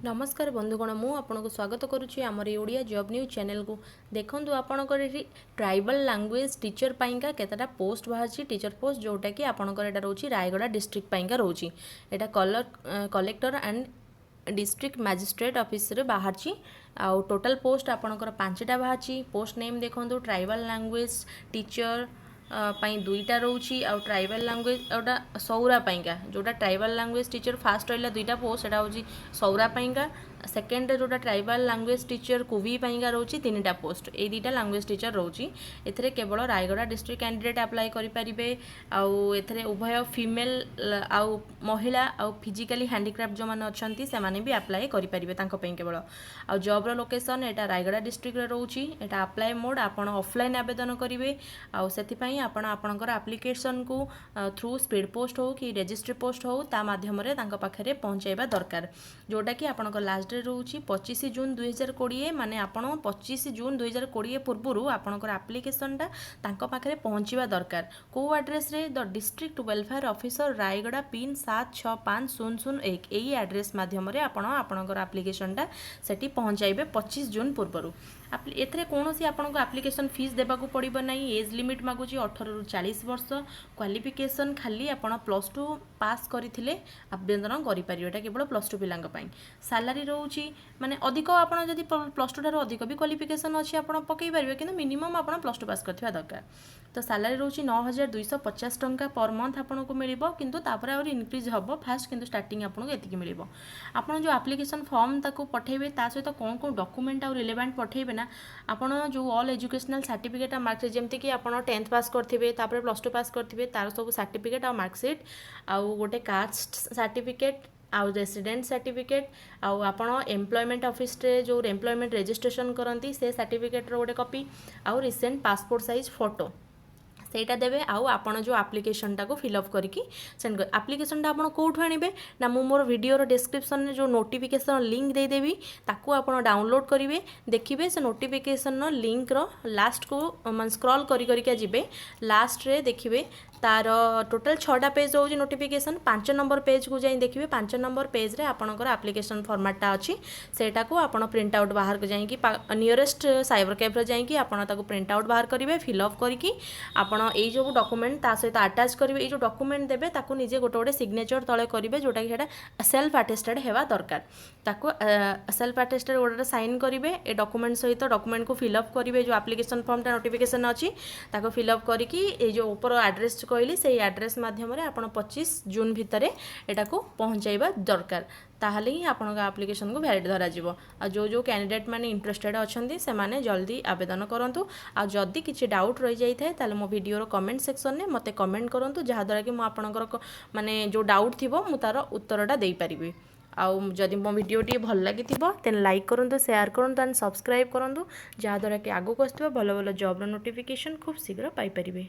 ନମସ୍କାର ବନ୍ଧୁଗଣ, ମୁଁ ଆପଣଙ୍କୁ ସ୍ୱାଗତ କରୁଛି ଆମର ଏଇ ଓଡ଼ିଆ ଜବ୍ ନ୍ୟୁଜ୍ ଚ୍ୟାନେଲକୁ। ଦେଖନ୍ତୁ, ଆପଣଙ୍କର ଏଠି ଟ୍ରାଇବାଲ୍ ଲାଙ୍ଗୁଏଜ୍ ଟିଚର୍ ପାଇଁକା କେତେଟା ପୋଷ୍ଟ ବାହାରିଛି, ଟିଚର୍ ପୋଷ୍ଟ, ଯେଉଁଟାକି ଆପଣଙ୍କର ଏଇଟା ରହୁଛି ରାୟଗଡ଼ା ଡିଷ୍ଟ୍ରିକ୍ଟ ପାଇଁକା ରହୁଛି। ଏଇଟା କଲେକ୍ଟର ଆଣ୍ଡ ଡିଷ୍ଟ୍ରିକ୍ଟ ମାଜିଷ୍ଟ୍ରେଟ୍ ଅଫିସରେ ବାହାରିଛି। ଆଉ ଟୋଟାଲ୍ ପୋଷ୍ଟ ଆପଣଙ୍କର ପାଞ୍ଚଟା ବାହାରିଛି। ପୋଷ୍ଟ ନେମ୍ ଦେଖନ୍ତୁ, ଟ୍ରାଇବାଲ୍ ଲାଙ୍ଗୁଏଜ୍ ଟିଚର୍ ପାଇଁ ଦୁଇଟା ରହୁଛି ଆଉ ଟ୍ରାଇବାଲ୍ ଲାଙ୍ଗୁଏଜ୍ ଯେଉଁଟା ସୌରା ପାଇଁକା, ଯେଉଁଟା ଟ୍ରାଇବାଲ୍ ଲାଙ୍ଗୁଏଜ୍ ଟିଚର୍ ଫାଷ୍ଟ ରହିଲା ଦୁଇଟା ପୋଷ୍ଟ, ସେଇଟା ହେଉଛି ସୌରା ପାଇଁକା। ସେକେଣ୍ଡରେ ଯେଉଁଟା ଟ୍ରାଇବାଲ୍ ଲାଙ୍ଗୁଏଜ୍ ଟିଚର୍ କୁଭି ପାଇଁକା ରହୁଛି ତିନିଟା ପୋଷ୍ଟ। ଏଇ ଦୁଇଟା ଲାଙ୍ଗୁଏଜ୍ ଟିଚର୍ ରହୁଛି। ଏଥିରେ କେବଳ ରାୟଗଡ଼ା ଡିଷ୍ଟ୍ରିକ୍ଟ କ୍ୟାଣ୍ଡିଡେଟ୍ ଆପ୍ଲାଏ କରିପାରିବେ। ଆଉ ଏଥିରେ ଉଭୟ ଫିମେଲ୍ ଆଉ ମହିଳା ଆଉ ଫିଜିକାଲି ହ୍ୟାଣ୍ଡିକ୍ରାଫ୍ଟ ଯେଉଁମାନେ ଅଛନ୍ତି, ସେମାନେ ବି ଆପ୍ଲାଏ କରିପାରିବେ, ତାଙ୍କ ପାଇଁ କେବଳ। ଆଉ ଜବ୍ର ଲୋକେସନ୍ ଏଇଟା ରାୟଗଡ଼ା ଡିଷ୍ଟ୍ରିକ୍ଟରେ ରହୁଛି। ଏଇଟା ଆପ୍ଲାଏ ମୋଡ଼୍, ଆପଣ ଅଫଲାଇନ୍ ଆବେଦନ କରିବେ। ଆଉ ସେଥିପାଇଁ ଆପଣ ଆପଣଙ୍କର ଆପ୍ଲିକେସନ୍କୁ ଥ୍ରୁ ସ୍ପିଡ୍ ପୋଷ୍ଟ ହେଉ କି ରେଜିଷ୍ଟ୍ରି ପୋଷ୍ଟ ହେଉ, ତା ମାଧ୍ୟମରେ ତାଙ୍କ ପାଖରେ ପହଞ୍ଚାଇବା ଦରକାର, ଯେଉଁଟାକି ଆପଣଙ୍କ ଲାଷ୍ଟ ଡେଟ୍ ରହୁଛି 25 ଜୁନ୍ 2020। ମାନେ ଆପଣ 25 ଜୁନ୍ 2020 ପୂର୍ବରୁ ଆପଣଙ୍କର ଆପ୍ଲିକେସନ୍ଟା ତାଙ୍କ ପାଖରେ ପହଞ୍ଚିବା ଦରକାର। କେଉଁ ଆଡ୍ରେସ୍ରେ? ଦ district welfare officer, Rayagada, pin 765001। ଏଇ ଆଡ୍ରେସ୍ ମାଧ୍ୟମରେ ଆପଣ ଆପଣଙ୍କର ଆପ୍ଲିକେସନ୍ଟା ସେଠି ପହଞ୍ଚାଇବେ 25 ଜୁନ୍ ପୂର୍ବରୁ। ଏଥିରେ କୌଣସି ଆପଣଙ୍କୁ ଆପ୍ଲିକେସନ୍ ଫିସ୍ ଦେବାକୁ ପଡ଼ିବ ନାହିଁ। ଏଜ୍ ଲିମିଟ୍ ମାଗୁଛି 18ରୁ 40 ବର୍ଷ। କ୍ୱାଲିଫିକେସନ୍ ଖାଲି ଆପଣ +2 ପାସ୍ କରିଥିଲେ ଆବେଦନ କରିପାରିବେ। ଏଇଟା କେବଳ +2 ପିଲାଙ୍କ ପାଇଁ। ସାଲାରୀ ରହୁଛି, ମାନେ ଅଧିକ ଆପଣ ଯଦି +2 ଠାରୁ ଅଧିକ ବି କ୍ୱାଲିଫିକେସନ୍ ଅଛି, ଆପଣ ପକାଇ ପାରିବେ, କିନ୍ତୁ ମିନିମମ୍ ଆପଣ +2 ପାସ୍ କରିଥିବା ଦରକାର। ତ ସାଲାରୀ ରହୁଛି 9250 ଟଙ୍କା ପର୍ ମନ୍ଥ ଆପଣଙ୍କୁ ମିଳିବ, କିନ୍ତୁ ତାପରେ ଆହୁରି ଇନକ୍ରିଜ୍ ହେବ। ଫାଷ୍ଟ କିନ୍ତୁ ଷ୍ଟାର୍ଟିଂ ଆପଣଙ୍କୁ ଏତିକି ମିଳିବ। ଆପଣ ଯେଉଁ ଆପ୍ଲିକେସନ୍ ଫର୍ମ ତାକୁ ପଠାଇବେ, ତା ସହିତ କ'ଣ କ'ଣ ଡକୁମେଣ୍ଟ ଆଉ ରିଲେଭାଣ୍ଟ ପଠାଇବେ ନା, ଆପଣ ଯେଉଁ ଅଲ୍ ଏଜୁକେସନାଲ୍ ସାର୍ଟିଫିକେଟ୍ ଆଉ ମାର୍କସିଟ୍, ଯେମିତିକି ଆପଣ 10th pass କରିଥିବେ, ତାପରେ +2 ପାସ୍ କରିଥିବେ, ତାର ସବୁ ସାର୍ଟିଫିକେଟ୍ ଆଉ ମାର୍କସିଟ୍, ଆଉ ଗୋଟେ କାଷ୍ଟ ସାର୍ଟିଫିକେଟ୍ ଆଉ ରେସିଡେଣ୍ଟ ସାର୍ଟିଫିକେଟ୍, ଆଉ ଆପଣ ଏମ୍ପ୍ଲୟମେଣ୍ଟ ଅଫିସରେ ଯେଉଁ ଏମ୍ପ୍ଲୟମେଣ୍ଟ ରେଜିଷ୍ଟ୍ରେସନ୍ କରନ୍ତି, ସେ ସାର୍ଟିଫିକେଟ୍ର ଗୋଟେ କପି, ଆଉ ରିସେଣ୍ଟ ପାସପୋର୍ଟ ସାଇଜ୍ ଫଟୋ, ସେଇଟା ଦେବେ। ଆଉ ଆପଣ ଯେଉଁ ଆପ୍ଲିକେସନ୍ଟାକୁ ଫିଲ୍ଅପ୍ କରିକି ସେଣ୍ଡ କରି, ଆପ୍ଲିକେସନ୍ଟା ଆପଣ କେଉଁଠୁ ଆଣିବେ ନା, ମୁଁ ମୋର ଭିଡ଼ିଓର ଡେସ୍କ୍ରିପ୍ସନ୍ରେ ଯେଉଁ ନୋଟିଫିକେସନ୍ ଲିଙ୍କ୍ ଦେଇଦେବି, ତାକୁ ଆପଣ ଡାଉନଲୋଡ଼୍ କରିବେ। ଦେଖିବେ, ସେ ନୋଟିଫିକେସନ୍ର ଲିଙ୍କ୍ର ଲାଷ୍ଟକୁ ମାନେ ସ୍କ୍ରଲ୍ କରି କରିକା ଯିବେ, ଲାଷ୍ଟରେ ଦେଖିବେ ତାର ଟୋଟାଲ୍ ଛଅଟା ପେଜ୍ ରହୁଛି ନୋଟିଫିକେସନ୍। 5 ନମ୍ବର ପେଜ୍କୁ ଯାଇ ଦେଖିବେ, 5 ନମ୍ବର ପେଜ୍ରେ ଆପଣଙ୍କର ଆପ୍ଲିକେସନ୍ ଫର୍ମାଟ୍ଟା ଅଛି। ସେଇଟାକୁ ଆପଣ ପ୍ରିଣ୍ଟ ଆଉଟ୍ ବାହାରକୁ ଯାଇକି, ନିୟରେଷ୍ଟ ସାଇବର କ୍ୟାଫେରେ ଯାଇକି ଆପଣ ତାକୁ ପ୍ରିଣ୍ଟ ଆଉଟ୍ ବାହାର କରିବେ। ଫିଲ୍ଅପ୍ କରିକି ଆପଣ ଏଇ ଯେଉଁ ଡକୁମେଣ୍ଟ ତା ସହିତ ଆଟାଚ୍ କରିବେ। ଏଇ ଯେଉଁ ଡକୁମେଣ୍ଟ ଦେବେ, ତାକୁ ନିଜେ ଗୋଟେ ଗୋଟେ ସିଗ୍ନେଚର୍ ତଳେ କରିବେ, ଯେଉଁଟାକି ସେଇଟା ସେଲ୍ଫ ଆଟେଷ୍ଟେଡ଼ ହେବା ଦରକାର। ତାକୁ ସେଲ୍ଫ ଆଟେଷ୍ଟେଡ଼ ଗୋଟେ ଗୋଟେ ସାଇନ୍ କରିବେ ଏ ଡକୁମେଣ୍ଟ ସହିତ। ଡକୁମେଣ୍ଟକୁ ଫିଲ୍ଅପ୍ କରିବେ, ଯେଉଁ ଆପ୍ଲିକେସନ୍ ଫର୍ମଟା ନୋଟିଫିକେସନ୍ ଅଛି, ତାକୁ ଫିଲ୍ଅପ୍ କରିକି ଏଇ ଯେଉଁ ଉପର ଆଡ୍ରେସ୍ କହିଲି, ସେଇ ଆଡ୍ରେସ୍ ମାଧ୍ୟମରେ ଆପଣ 25 ଜୁନ୍ ଭିତରେ ଏଟାକୁ ପହଞ୍ଚାଇବା ଦରକାର। ତାହେଲେ ହିଁ ଆପଣଙ୍କ ଆପ୍ଲିକେସନକୁ ଭ୍ୟାଲିଡ଼ ଧରାଯିବ। ଆଉ ଯେଉଁ ଯେଉଁ କ୍ୟାଣ୍ଡିଡେଟ୍ ମାନେ ଇଣ୍ଟରେଷ୍ଟେଡ଼ ଅଛନ୍ତି, ସେମାନେ ଜଲ୍ଦି ଆବେଦନ କରନ୍ତୁ। ଆଉ ଯଦି କିଛି ଡାଉଟ୍ ରହିଯାଇଥାଏ, ତାହେଲେ ମୋ ଭିଡ଼ିଓର କମେଣ୍ଟ ସେକ୍ସନରେ ମୋତେ କମେଣ୍ଟ କରନ୍ତୁ, ଯାହାଦ୍ୱାରା କି ମୁଁ ଆପଣଙ୍କର ମାନେ ଯେଉଁ ଡାଉଟ୍ ଥିବ, ମୁଁ ତା'ର ଉତ୍ତରଟା ଦେଇପାରିବି। ଆଉ ଯଦି ମୋ ଭିଡ଼ିଓଟି ଭଲ ଲାଗିଥିବ, ଦେନ୍ ଲାଇକ୍ କରନ୍ତୁ, ସେୟାର କରନ୍ତୁ ଆଣ୍ଡ ସବସ୍କ୍ରାଇବ୍ କରନ୍ତୁ, ଯାହାଦ୍ୱାରା କି ଆଗକୁ ଆସୁଥିବା ଭଲ ଭଲ ଜବ୍ର ନୋଟିଫିକେସନ୍ ଖୁବ୍ ଶୀଘ୍ର ପାଇପାରିବେ।